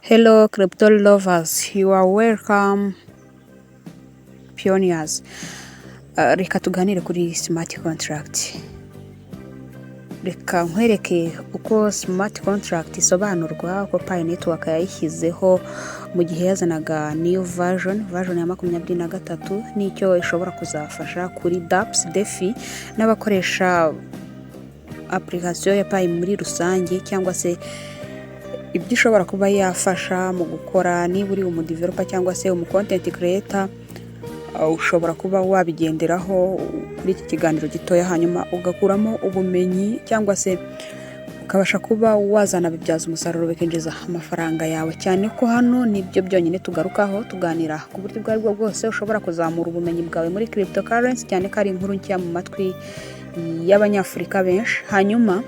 Hello crypto lovers, you are welcome pioneers. Reka tuganire kuri smart contract. Reka nkwereke uko smart contract isobanurwa, uko Pi Network yayishyizeho mu gihe yazanaga new version, version ya 23, n'icyo ishobora kuzafasha kuri dApps, DeFi n'abakoresha application ya Pi muri rusange, cyangwa se ibyo ishobora kuba yafasha mu gukora. Niba uri umudeveloper cyangwa se umu content creator, ushobora kuba wabigenderaho kuri iki kiganiro gitoya, hanyuma ugakuramo ubumenyi cyangwa se ukabasha kuba wazanabibyaza umusaruro bikinjiza amafaranga yawe, cyane ko hano nibyo byonyine tugarukaho, tuganira ku buryo ubwo aribwo bwose ushobora kuzamura ubumenyi bwawe muri cryptocurrency, cyane ko ari inkuru nshya mu matwi y'Abanyafurika benshi, hanyuma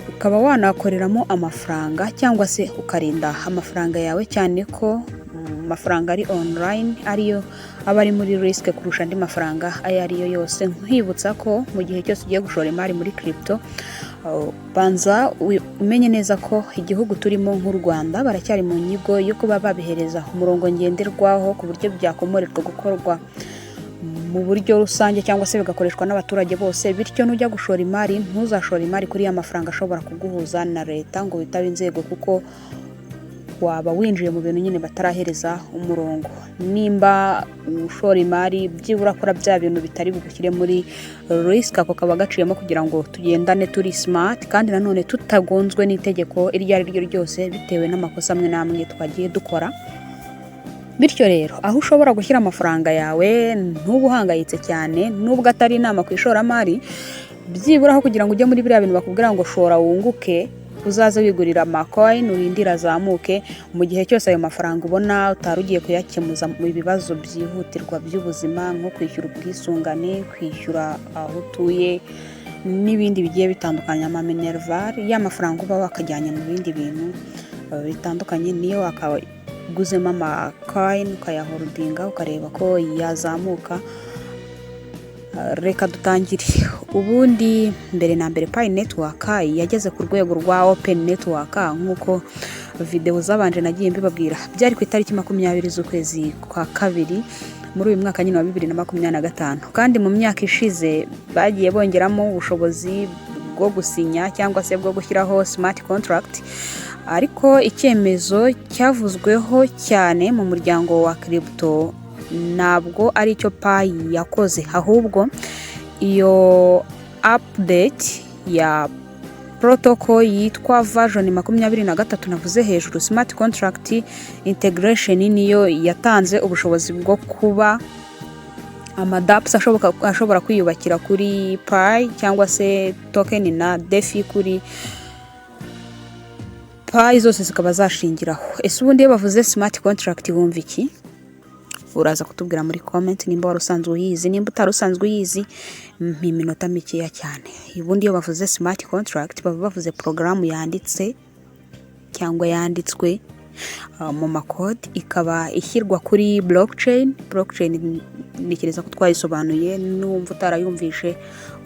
ukaba wanakoreramo amafaranga cyangwa se ukarinda amafaranga yawe, cyane ko amafaranga ari online ariyo aba ari muri risk kurusha andi mafaranga ayo ariyo yose. Nkwibutsa ko mu gihe cyose ugiye gushora imari muri crypto, banza umenye neza ko igihugu turimo nk'u Rwanda baracyari mu nyigo yo kuba babihereza umurongo ngenderwaho ku buryo byakomorerwa gukorwa mu buryo rusange cyangwa se bigakoreshwa n'abaturage bose. Bityo nujya gushora imari, ntuzashore imari kuri ya mafaranga ashobora kuguhuza na leta ngo witabe inzego, kuko waba winjiye mu bintu nyine batarahereza umurongo. Nimba ushora imari, byibura kora bya bintu bitari bugushyire muri risk. Ako kaba gaciyemo kugira ngo tugendane turi smart kandi nanone tutagonzwe n'itegeko iryo ari ryo ryose bitewe n'amakosa amwe n'amwe twagiye dukora. Bityo rero, aho ushobora gushyira amafaranga yawe ntuba uhangayitse cyane, nubwo atari inama ku ishoramari, byibura aho kugira ngo ujye muri biriya bintu bakubwira ngo shora wunguke, uzaze wigurira amacoin urindire azamuke. Mu gihe cyose ayo mafaranga ubona utari ugiye kuyakemuza mu bibazo byihutirwa by'ubuzima, nko kwishyura ubwisungane, kwishyura aho utuye n'ibindi bigiye bitandukanye, amaminerval, ya mafaranga uba wakajyanye mu bindi bintu bitandukanye, niyo wakaguzemo amacoin ukayaholdinga ukareba ko yazamuka. Reka dutangire. Ubundi mbere na mbere, Pi Network yageze ku rwego rwa open network, nk'uko videwo zabanje nagiye mbibabwira, byari ku itariki 20 z'ukwezi kwa kabiri muri uyu mwaka nyine wa 2025. Kandi mu myaka ishize bagiye bongeramo ubushobozi bwo gusinya cyangwa se bwo gushyiraho smart contract, ariko icyemezo cyavuzweho cyane mu muryango wa crypto ntabwo ari icyo Pi yakoze, ahubwo iyo update ya protocol yitwa version 23 navuze hejuru, smart contract integration, niyo yatanze ubushobozi bwo kuba amadApps ashobora kwiyubakira kuri Pi cyangwa se token na DeFi kuri Pi zose zikaba zashingiraho. Ese ubundi iyo bavuze smart contract wumva iki? Uraza kutubwira muri comment nimba wari usanzwe uyizi. Nimba utari usanzwe uyizi, mpa iminota mikeya cyane. Ubundi iyo bavuze smart contract baba bavuze porogaramu yanditse cyangwa yanditswe mu makode, ikaba ishyirwa kuri blockchain. Blockchain ntekereza ko twayisobanuye. Numva utarayumvishe,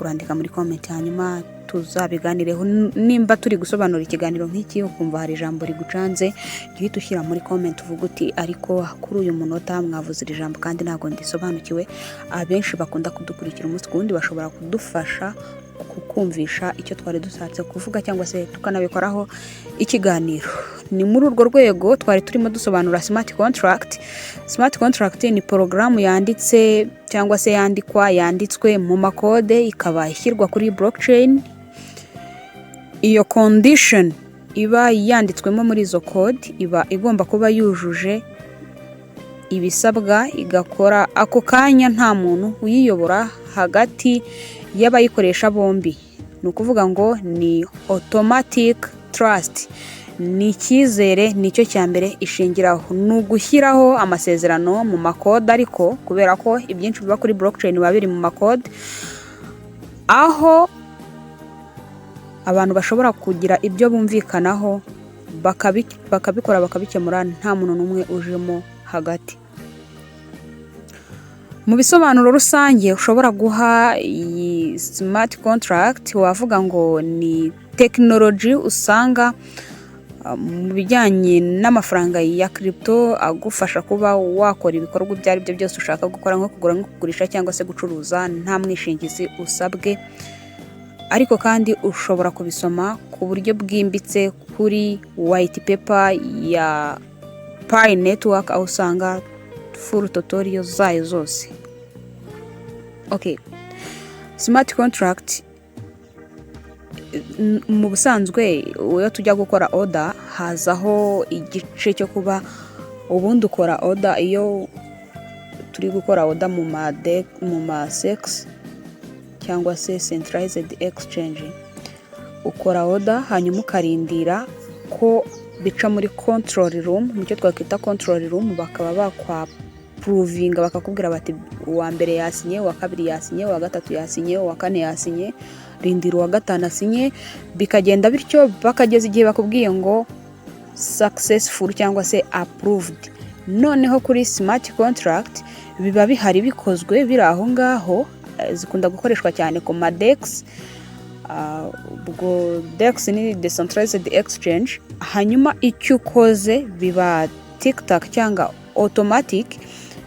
urandika muri comment hanyuma tuzabiganireho. Nimba turi gusobanura ikiganiro nk'iki ukumva hari ijambo rigucanze, jya uhita ushyira muri comment uvuga uti: "Ariko kuri uyu munota mwavuze iri jambo kandi ntabwo ndisobanukiwe." Abenshi bakunda kudukurikira umunsi ku wundi bashobora kudufasha kukumvisha icyo twari dushatse kuvuga cyangwa se tukanabikoraho ikiganiro. Ni muri urwo rwego twari turimo dusobanura smart contract. Smart contract ni porogaramu yanditse cyangwa se yandikwa, yanditswe mu makode, ikaba ishyirwa kuri blockchain. Iyo condition iba yanditswemo muri izo code iba igomba kuba yujuje ibisabwa, igakora ako kanya nta muntu uyiyobora hagati y'abayikoresha bombi. Ni ukuvuga ngo ni automatic trust, ni icyizere, nicyo cya mbere ishingiraho, ni ugushyiraho amasezerano mu makode, ariko kubera ko ibyinshi biba kuri blockchain biba biri mu makode, aho abantu bashobora kugira ibyo bumvikanaho bakabikora, bakabikemura nta muntu n'umwe ujemo hagati. Mu bisobanuro rusange ushobora guha iyi smart contract, wavuga ngo ni tekinoloji usanga Mu bijyanye n'amafaranga ya crypto agufasha kuba wakora ibikorwa ibyo ari byo byose ushaka gukora, nko kugura, nko kugurisha cyangwa se gucuruza nta mwishingizi usabwe. Ariko kandi ushobora kubisoma ku buryo bwimbitse kuri white paper ya Pi Network, aho usanga full tutorial zayo zose. Okay, smart contract mu busanzwe iyo tujya gukora order hazaho igice cyo kuba ubundi ukora order. Iyo turi gukora order mu ma CEX cyangwa se centralized exchange, ukora order hanyuma ukarindira ko bica muri control room, mu cyo twakwita control room, bakaba bakwa-approvinga, bakakubwira bati: "Uwa mbere yasinye, uwa kabiri yasinye, uwa gatatu yasinye, uwa kane yasinye, rindira uwa gatanu asinye." Bikagenda bityo, bakageza igihe bakubwiye ngo successful cyangwa se approved. Noneho kuri smart contract biba bihari, bikozwe, biri aho ngaho. Zikunda gukoreshwa cyane ku ma DEX. Ubwo DEX ni decentralized exchange. Hanyuma icyo ukoze biba tiktak cyangwa automatic,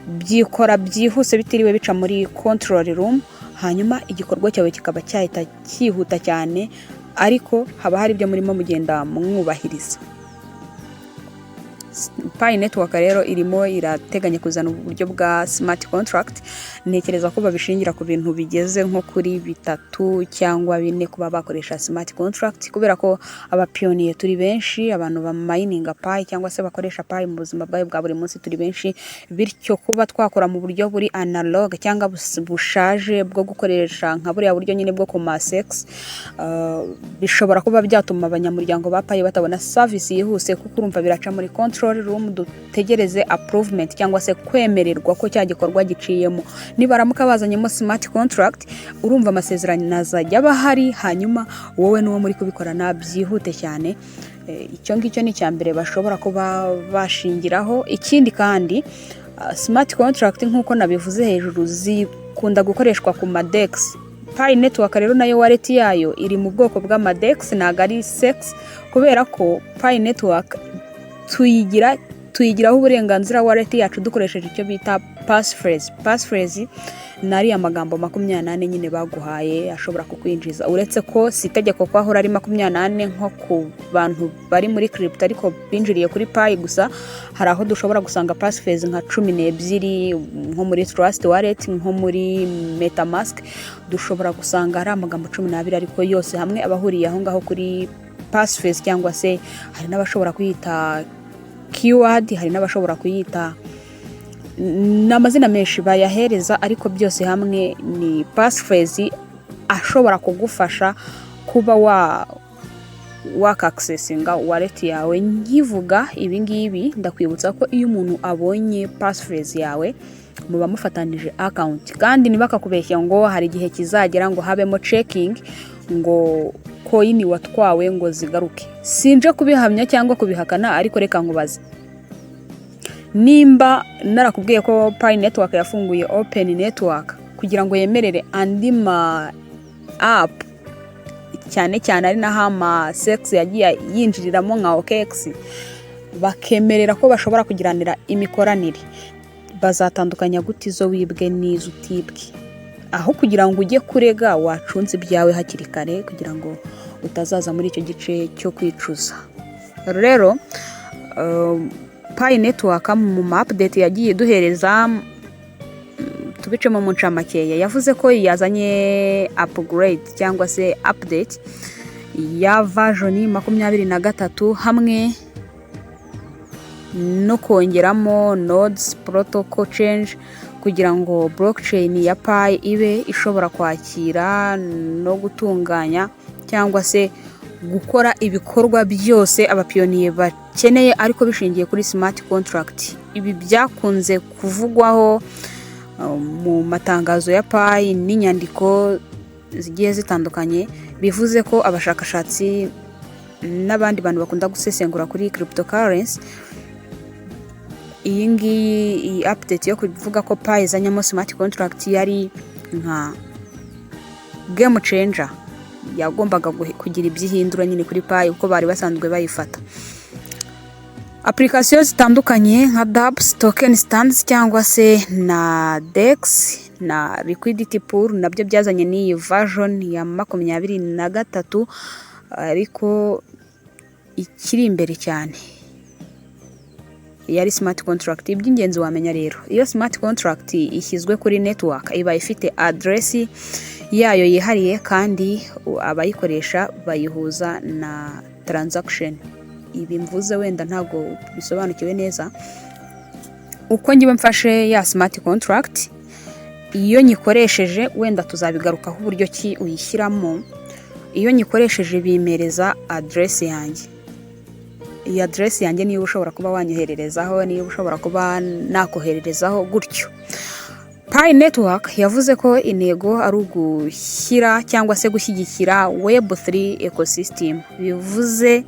byikora byihuse bitiriwe bica muri control room, hanyuma igikorwa cyawe kikaba cyahita cyihuta cyane, ariko haba hari ibyo murimo mugenda mwubahiriza. Pi Network rero irimo irateganya kuzana uburyo bwa smart contract. Ntekereza ko babishingira ku bintu bigeze nko kuri bitatu cyangwa bine kuba bakoresha smart contract, kubera ko abapioneer turi benshi, abantu bamininga Pi cyangwa se bakoresha Pi mu buzima bwayo bwa buri munsi turi benshi. Bityo kuba twakora mu buryo buri analog cyangwa bushaje bwo gukoresha nka buriya buryo nyine bwo ku ma CEX, bishobora kuba byatuma abanyamuryango ba Pi batabona service yihuse, kuko urumva biraca muri control room, dutegereze approvement cyangwa se kwemererwa ko cya gikorwa giciyemo. Nibaramuka bazanyemo smart contract, urumva amasezerano azajya aba ahari, hanyuma wowe n'uwo muri kubikorana byihute cyane. Icyo ngicyo ni icya mbere bashobora kuba bashingiraho. Ikindi kandi, smart contract nk'uko nabivuze hejuru zikunda gukoreshwa ku ma DEX. Pi Network rero nayo wallet yayo iri mu bwoko bw'ama DEX, ntabwo ari CEX, kubera ko Pi Network tuyigiraho uburenganzira wallet yacu dukoresheje icyo bita passphrase. Passphrase ni ariya magambo 24 nyine baguhaye ashobora kukwinjiza, uretse ko si itegeko ko ahora ari 24 nko ku bantu bari muri crypto ariko binjiriye kuri Pi gusa. Hari aho dushobora gusanga passphrase nka 12, nko muri Trust Wallet, nko muri MetaMask dushobora gusanga hari amagambo 12, ariko yose hamwe aba ahuriye aho ngaho kuri passphrase, cyangwa se hari n'abashobora kuyita keyword, hari n'abashobora kuyita, ni amazina menshi bayahereza, ariko byose hamwe ni passphrase ashobora kugufasha kuba waka-accessinga wallet yawe. Nkivuga ibi ngibi, ndakwibutsa ko iyo umuntu abonye passphrase yawe muba mufatanije account, kandi ntibakakubeshya ngo hari igihe kizagera ngo habemo checking, ngo coin watwawe ngo zigaruke. Sinje kubihamya cyangwa kubihakana, ariko reka nkubaze: nimba narakubwiye ko Pi Network yafunguye open network kugira ngo yemerere andi ma app, cyane cyane ari naho ama CEX yagiye yinjiriramo nka OKX, bakemerera ko bashobora kugiranira imikoranire, bazatandukanya gute izo wibwe n'izo utibwe? Aho kugira ngo ujye kurega, wacunze ibyawe hakiri kare kugira ngo utazaza muri icyo gice cyo kwicuza. Rero Pi Network mu ma update yagiye duhereza, tubicemo mu ncamakeya, yavuze ko yazanye upgrade cyangwa se update ya version 23, hamwe no kongeramo nodes protocol change kugira ngo blockchain ya Pi ibe ishobora kwakira no gutunganya cyangwa se gukora ibikorwa byose abapioneer bakeneye, ariko bishingiye kuri smart contract. Ibi byakunze kuvugwaho mu matangazo ya Pi n'inyandiko zigiye zitandukanye. Bivuze ko abashakashatsi n'abandi bantu bakunda gusesengura kuri cryptocurrency, iyi ngiyi, iyi update yo kuvuga ko Pi izanyemo smart contract yari nka game changer, yagombaga kugira ibyo ihindura nyine kuri Pi uko bari basanzwe bayifata. Application zitandukanye nka dApps, token stands cyangwa se na DEX na liquidity pool nabyo byazanye n'iyi version ya 23, ariko ikiri imbere cyane yari smart contract. Iby'ingenzi wamenya rero, iyo smart contract ishyizwe kuri network iba ifite address yayo yihariye, kandi abayikoresha bayihuza na transaction. Ibi mvuze wenda ntabwo bisobanukiwe neza. Uko ngiwe mfashe ya smart contract, iyo nyikoresheje, wenda tuzabigarukaho uburyo ki uyishyiramo, iyo nyikoresheje bimereza address yanjye. Iyi address yanjye niba ushobora kuba wanyohererezaho, niba ushobora kuba nakohererezaho gutyo. Pi Network yavuze ko intego ari ugushyira cyangwa se gushyigikira Web3 ecosystem. Bivuze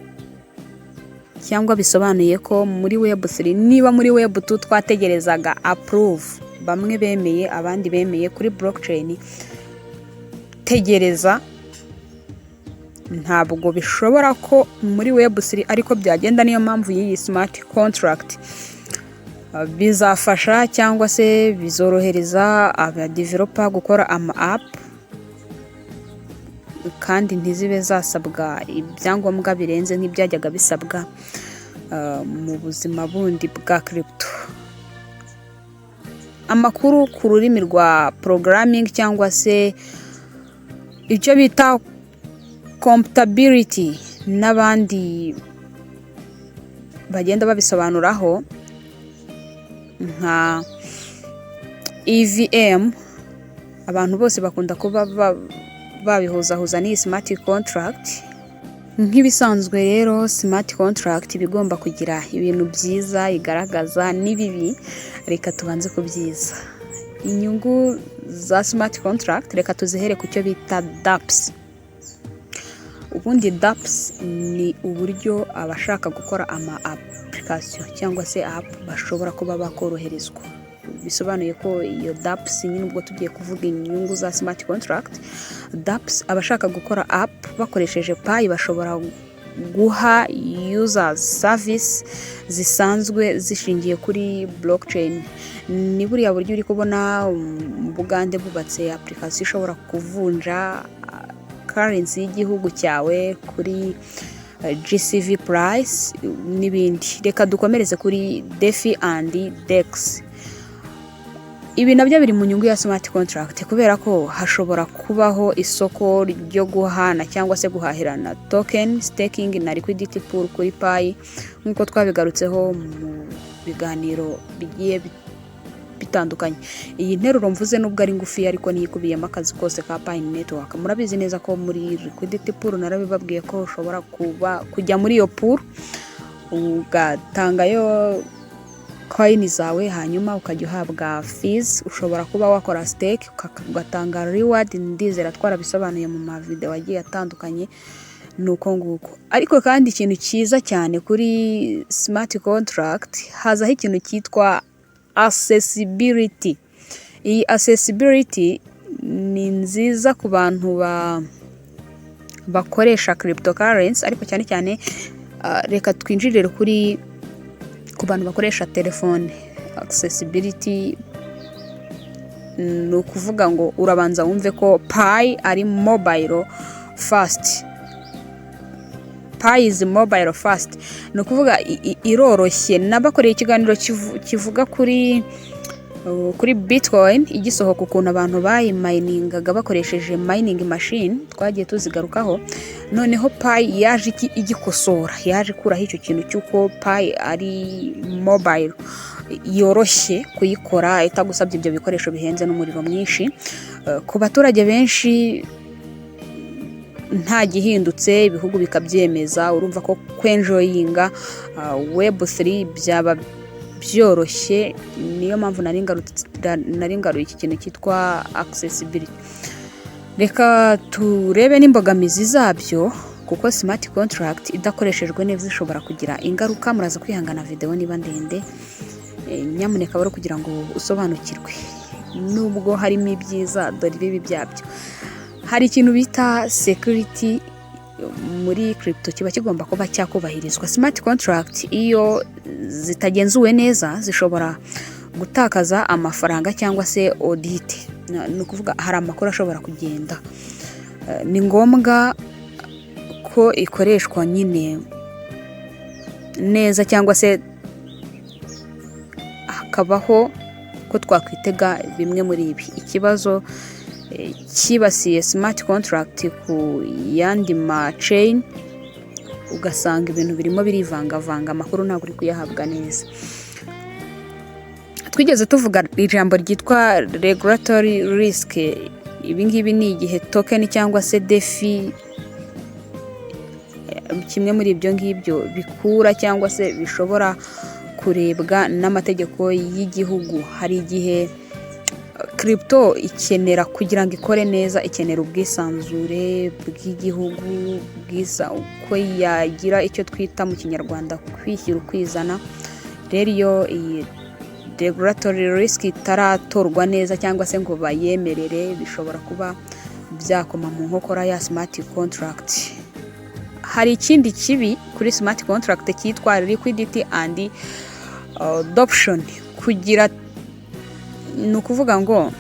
cyangwa bisobanuye ko muri Web3, niba muri Web2 twategerezaga approve, bamwe bemeye, abandi bemeye, kuri blockchain tegereza ntabwo bishobora ko muri Web3 ariko byagenda. Niyo mpamvu y'iyi smart contract bizafasha cyangwa se bizorohereza abadeveloper gukora ama app, kandi ntizibe zasabwa ibyangombwa birenze nk'ibyajyaga bisabwa mu buzima bundi bwa crypto. Amakuru ku rurimi rwa programming cyangwa se icyo bita compatibility n'abandi bagenda babisobanuraho nka EVM, abantu bose bakunda kuba babihuzahuza n'iyi smart contract. Nk'ibisanzwe rero, smart contract iba igomba kugira ibintu byiza igaragaza n'ibibi. Reka tubanze ku byiza. Inyungu za smart contract, reka tuzihere ku cyo bita dApps. Ubundi dApps ni uburyo abashaka gukora ama application cyangwa se app bashobora kuba bakoroherezwa. Bisobanuye ko iyo dApps nyine, ubwo tugiye kuvuga inyungu za smart contract, dApps, abashaka gukora app bakoresheje Pi bashobora guha users service zisanzwe zishingiye kuri blockchain. Ni buriya buryo uri kubona mu Bugande bubatse application ishobora kuvunja currency y'igihugu cyawe kuri GCV price n'ibindi. Reka dukomereze kuri DeFi and DEX. Ibi nabyo biri mu nyungu ya smart contract, kubera ko hashobora kubaho isoko ryo guhana cyangwa se guhahirana token, staking na liquidity pool kuri Pi, nk'uko twabigarutseho mu biganiro bigiye bitandukanye. Iyi nteruro mvuze, nubwo ari ngufi, ariko niyo ikubiyemo akazi kose ka Pi Network. Murabizi neza ko muri liquidity pool narabibabwiye ko ushobora kuba kujya muri iyo pool ugatangayo coin zawe, hanyuma ukajya uhabwa fees. Ushobora kuba wakora stake ugatanga reward. Ndizera twarabisobanuye mu mavideo agiye atandukanye. Ni uko nguko. Ariko kandi ikintu cyiza cyane kuri smart contract, hazaho ikintu cyitwa accessibility. Iyi accessibility ni nziza ku bantu bakoresha cryptocurrency, ariko cyane cyane reka twinjirire ku bantu bakoresha telefone. Accessibility ni ukuvuga ngo urabanza wumve ko Pi ari mobile first. Pi is mobile first, ni ukuvuga iroroshye. Nabakoreye ikiganiro kivuga kuri Bitcoin igisohoka, ukuntu abantu bayimayiningaga bakoresheje mining machine, twagiye tuzigarukaho. Noneho Pi yaje igikosora, yaje ikuraho icyo kintu cy'uko Pi ari mobile, yoroshye kuyikora, itagusabye ibyo bikoresho bihenze n'umuriro mwinshi. Ku baturage benshi nta gihindutse, ibihugu bikabyemeza, urumva ko kwenjoyinga Web3 byaba byoroshye. Niyo mpamvu nari ngaruye iki kintu cyitwa accessibility. Reka turebe n'imbogamizi zabyo, kuko smart contract idakoreshejwe neza ishobora kugira ingaruka. Muraza kwihangana video niba ndende, nyamuneka bari kugira ngo usobanukirwe. Nubwo harimo ibyiza, dore ibibi byabyo. Hari ikintu bita security Muri crypto kiba kigomba kuba cyakubahirizwa. Smart contract iyo zitagenzuwe neza zishobora gutakaza amafaranga cyangwa se audit, ni ukuvuga hari amakuru ashobora kugenda. Ni ngombwa ko ikoreshwa nyine neza cyangwa se hakabaho ko twakwitega bimwe muri ibi. Ikibazo cyibasiye smart contract ku yandi ma chain, ugasanga ibintu birimo birivangavanga, amakuru ntabwo uri kuyahabwa neza. Twigeze tuvuga ijambo ryitwa regulatory risk. Ibi ngibi ni igihe token cyangwa se DeFi, kimwe muri ibyo ngibyo bikura cyangwa se bishobora kurebwa n'amategeko y'igihugu. Hari igihe crypto ikenera, kugira ngo ikore neza, ikenera ubwisanzure bw'igihugu bwiza, uko yagira icyo twita mu Kinyarwanda kwishyira ukwizana. Rero iyo iyi regulatory risk itaratorwa neza cyangwa se ngo bayemerere, bishobora kuba byakoma mu nkokora ya smart contract. Hari ikindi kibi kuri smart contract cyitwa liquidity and adoption. Kugira, ni ukuvuga ngo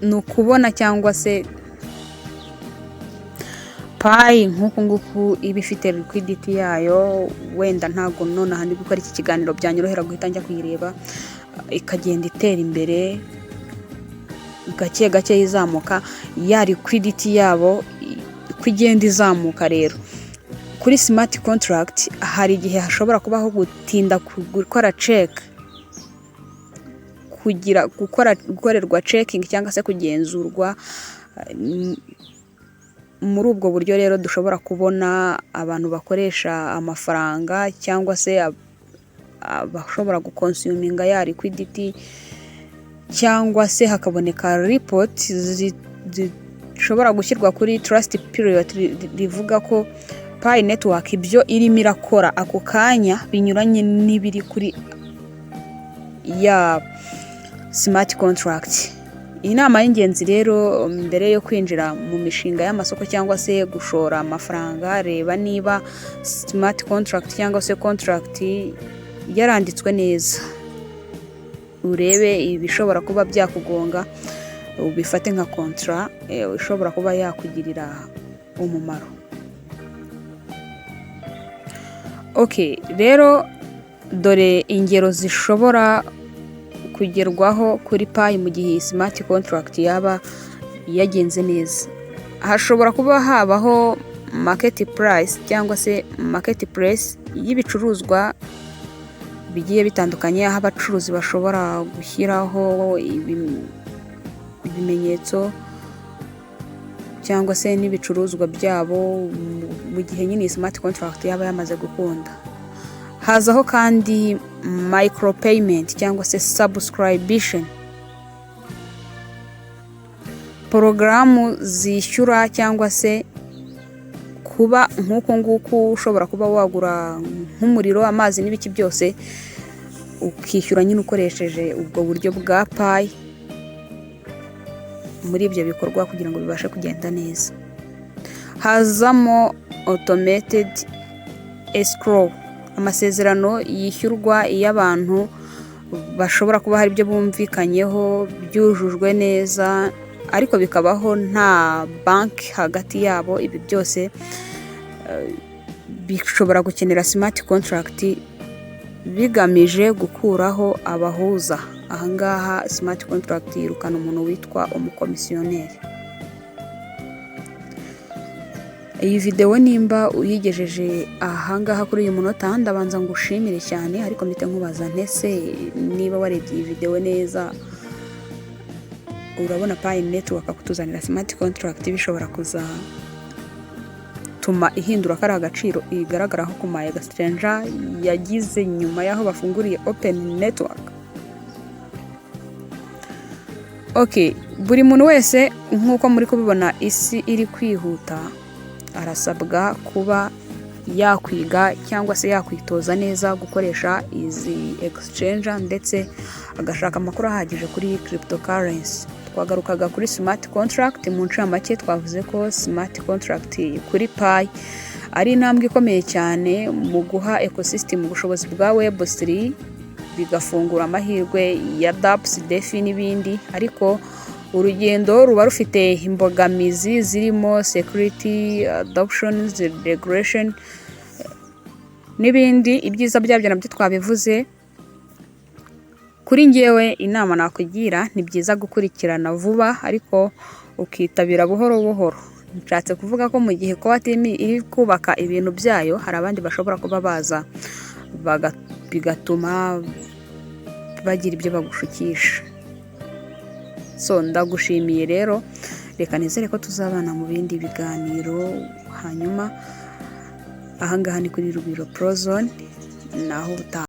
ni ukubona cyangwa se Pi nk'uku nguku iba ifite liquidity yayo, wenda ntabwo nonaha ndi gukora iki kiganiro byanyorohera guhita njya kuyireba, ikagenda itera imbere gake gake izamuka ya liquidity yabo uko igenda izamuka. Rero kuri smart contract hari igihe hashobora kubaho gutinda gukora check, kugira gukora gukorerwa checking cyangwa se kugenzurwa. Muri ubwo buryo rero dushobora kubona abantu bakoresha amafaranga cyangwa se abashobora guconsuminga ya liquidity, cyangwa se hakaboneka report zishobora gushyirwa kuri Trustpilot rivuga ko Pi Network ibyo irimo irakora ako kanya binyuranye n'ibiri kuri ya smart contract. Inama y'ingenzi rero, mbere yo kwinjira mu mishinga y'amasoko cyangwa se gushora amafaranga, reba niba smart contract cyangwa se contract yaranditswe neza, urebe ibishobora kuba byakugonga, ubifate nka contrat ishobora kuba yakugirira umumaro. Ok, rero dore ingero zishobora kugerwaho kuri Pi mu gihe iyi smart contract yaba yagenze neza. Hashobora kuba habaho market price cyangwa se market place y'ibicuruzwa bigiye bitandukanye, aho abacuruzi bashobora gushyiraho ibimenyetso cyangwa se n'ibicuruzwa byabo mu gihe nyine iyi smart contract yaba yamaze gukunda. Hazaho kandi micropayment cyangwa se subscription, porogaramu zishyura cyangwa se kuba nk'uku nguku ushobora kuba wagura nk'umuriro, amazi n'ibiki byose, ukishyura nyine ukoresheje ubwo buryo bwa Pi muri ibyo bikorwa kugira ngo bibashe kugenda neza. Hazamo automated escrow, amasezerano yishyurwa iyo abantu bashobora kuba hari ibyo bumvikanyeho byujujwe neza, ariko bikabaho nta banki hagati yabo. Ibi byose bishobora gukenera smart contract bigamije gukuraho abahuza. Ahangaha smart contract yirukana umuntu witwa umukomisiyoneri. Iyi videwo nimba uyigejeje ahangaha kuri uyu munota, ndabanza ngo ushimire cyane, ariko mpite nkubaza ntese: niba warebye iyi videwo neza, urabona Pi Network kutuzanira smart contract bishobora kuzatuma ihindura kariya agaciro igaragaraho ku ma exchange yagize nyuma y'aho bafunguriye open network? Ok, buri muntu wese, nk'uko muri kubibona isi iri kwihuta, arasabwa kuba yakwiga cyangwa se yakwitoza neza gukoresha izi exchange, ndetse agashaka amakuru ahagije kuri cryptocurrency. Twagarukaga kuri smart contract. Mu ncamake, twavuze ko smart contract kuri Pi ari intambwe ikomeye cyane mu guha ecosystem ubushobozi bwa Web3, bigafungura amahirwe ya dApps, DeFi n'ibindi. Ariko urugendo ruba rufite imbogamizi zirimo security, adoption, regulation n'ibindi. Ibyiza byabyo nabyo twabivuze. Kuri ngewe, inama nakugira, ni byiza gukurikirana vuba ariko ukitabira buhoro buhoro. Nshatse kuvuga ko mu gihe Core Team iri kubaka ibintu byayo, hari abandi bashobora kuba baza bigatuma bagira ibyo bagushukisha. So ndagushimiye rero, reka nizere ko tuzabana mu bindi biganiro. Hanyuma ahangaha ni kuri Rugwiro Prozone, naho ubutaha.